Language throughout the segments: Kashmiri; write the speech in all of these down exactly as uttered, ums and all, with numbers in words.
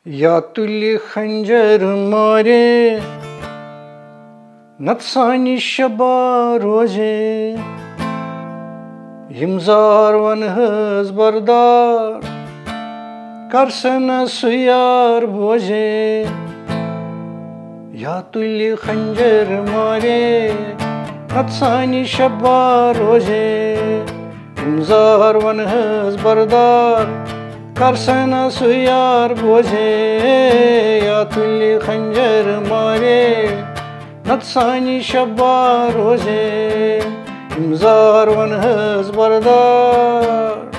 یا تُلہِ خنجر مارے، نتہٕ سانہِ شبا روزے۔ یِم زار ونہٕ حظ بردار، کر سا نہٕ سُہ یار بوزے۔ یا تُلہِ خنجر مارے، نتہٕ سانہِ شبا روزے۔ یِم زار ونہٕ حظ بردار، کر سا نہٕ سُہ یار بوزے۔ یا تُلہِ خنجر مارے، نتہٕ سانہِ شبا روزے۔ یِم زار ونہٕ حظ بردار۔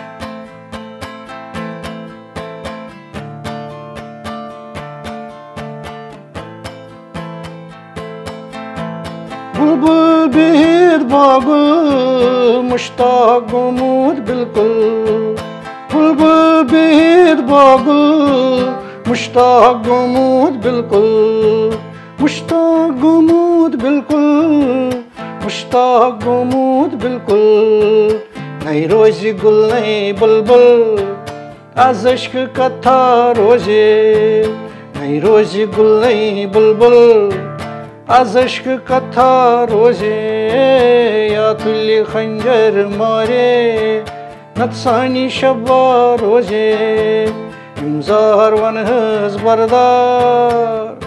بلبل بِہِتھ باغُل، مشتاق گوٚمُت بالکل۔ بلبل بِہِتھ باغُل، مشتاق گوٚمُت بالکل۔ مشتاق گوٚمُت بالکل، مشتاق گوٚمُت بالکل۔ نَے روزِ گُل نَے بلبل، از عشق کتھا روزے۔ نَے روزِ گُل نَے بلبل، از عشق کتھا روزے۔ یا تُلہِ خنجر مارے، نتہٕ سانہِ شبا روزے۔ یِم زار ونہٕ حظ بردار۔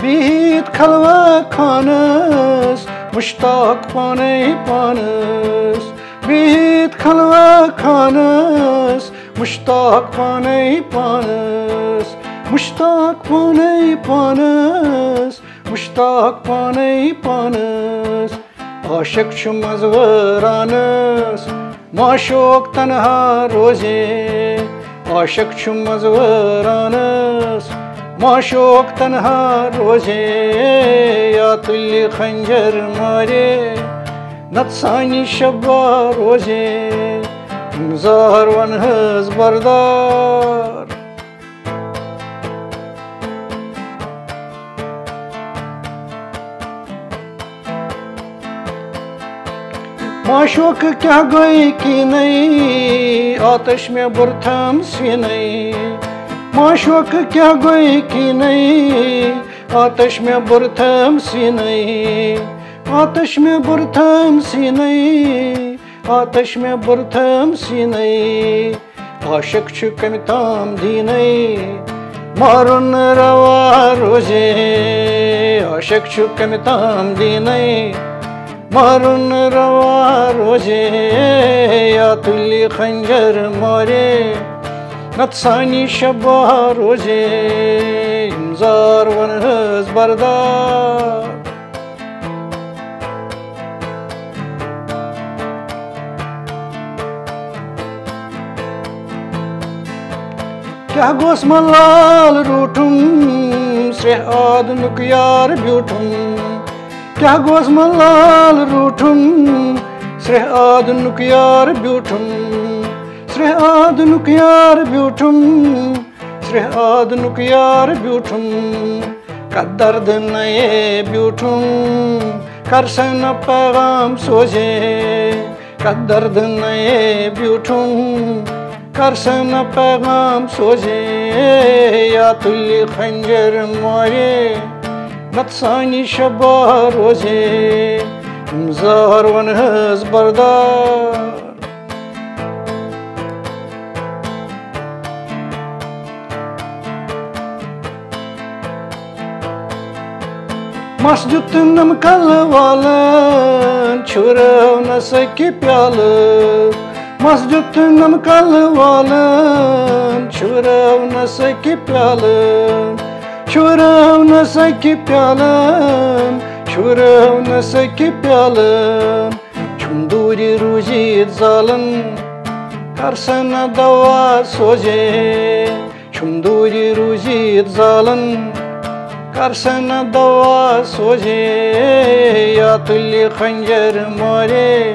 بِہِتھ خلوہ خانس، مشتاق پانے پانس۔ بِہِتھ خلوہ خانس، مشتاق پانے پانس۔ مشتاق پانے پانس، مشتاق پانے پانس۔ عاشق چھُ مزٕ وٲرانس، معشوق تنہا روزے۔ عاشق چھُ مزٕ وٲرانس، معشوق تنہا روزے۔ یا تُلہِ خنجر مارے، نتہٕ سانہِ شبا روزے۔ یِم زار ونہٕ حظ بردار۔ معشوق کیٛاہ گوٚے کِنے، آتش مےٚ بُرتھم سیٖنے۔ معشوق کیٛاہ گوٚے کِنے، آتش مےٚ بُرتھم سیٖنے۔ آتش مےٚ بُرتھم سیٖنے، آتش مےٚ بُرتھم سیٖنے۔ عاشق چھُ کمہِ تام دیٖنے، مارُن روا روزے۔ عاشق چھُ کمہِ تام دیٖنے، مارُن روا روزے۔ یا تُلہِ خنجر مارے، نتہٕ سانہِ شبا روزے۔ یِم زار ونہٕ حظ بردار۔ کیٛاہ گوٚژھ مےٚ لال روٗٹھُن، سرٛیٚہہ آدنُک یار بیوٗٹھُن۔ کیٛاہ گوٚژھ مےٚ لال روٗٹھُن، سرٛیٚہہ آدنُک یار بیوٗٹھُن۔ سرٛیٚہہ آدنُک یار بیوٗٹھُن، سرٛیٚہہ آدنُک یار بیوٗٹھُن۔ کتھ دردٕ نَے بیوٗٹھُن، کر سا نہٕ پیغام سوزے۔ کتھ دردٕ نَے بیوٗٹھُن، کر سا نہٕ پیغام سوزے۔ یا تُلہِ خنجر مارے، نتہٕ سانہِ شبا روزے۔ یِم زار ونہٕ حظ بردار۔ مس دیُتنم کلہٕ والن، چھُرٲونس اکہِ پیالہٕ۔ مس دیُتنم کلہٕ والن، چھُرٲونس اکہِ پیالہٕ۔ چھُرٲونس اکہِ پیالہٕ، چھُرٲونس اکہِ پیالہٕ۔ چھُم دوٗرِ روٗزِتھ زالن، کر سا نہٕ دوا سوزے۔ چھُم دوٗرِ روٗزِتھ زالن، کر سا نہٕ دوا سوزے۔ یا تُلہِ خنجر مارے،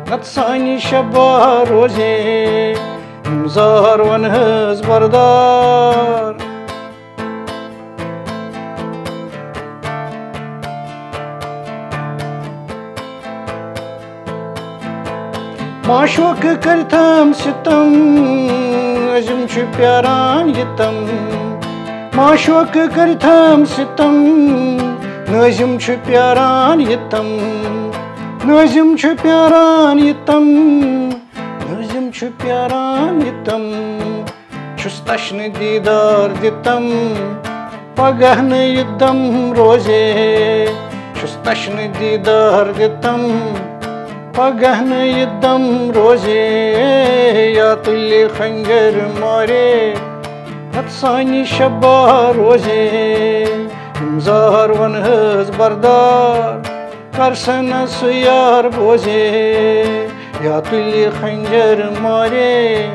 نتہٕ سانہِ شبا روزے۔ یِم زار ونہٕ حظ بردار۔ معشوقہٕ کٔرتھم ستم، نٲظم چھُ پیاران یتم۔ معشوقہٕ کٔرتھم ستم، نٲظم چھُ پیاران یتم۔ نٲظم چھُ پیاران یتم، نٲظم چھُ پیاران یتم۔ چھُس تشنہٕ دیدار دِتم، پگاہ نہٕ یہِ دم روزے۔ چھُس تشنہٕ دیدار دِتم، پگاہ نہٕ یہِ دم روزے۔ یا تُلہِ خنجر مارے، نتہٕ سانہِ شبہ روزے۔ یِم زار ونہس بردار، کر سا نہٕ سُہ یار بوزے۔ یا تُلہِ خنجر مارے،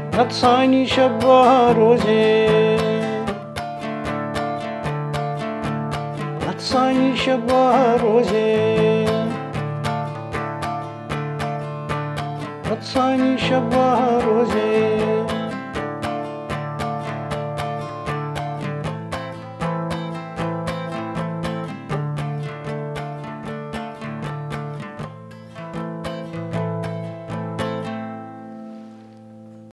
نتہٕ سانہِ شبہ روزے۔ نتہٕ سانہِ شبہ روزے۔ نتہٕ سانہِ شبہ روزے۔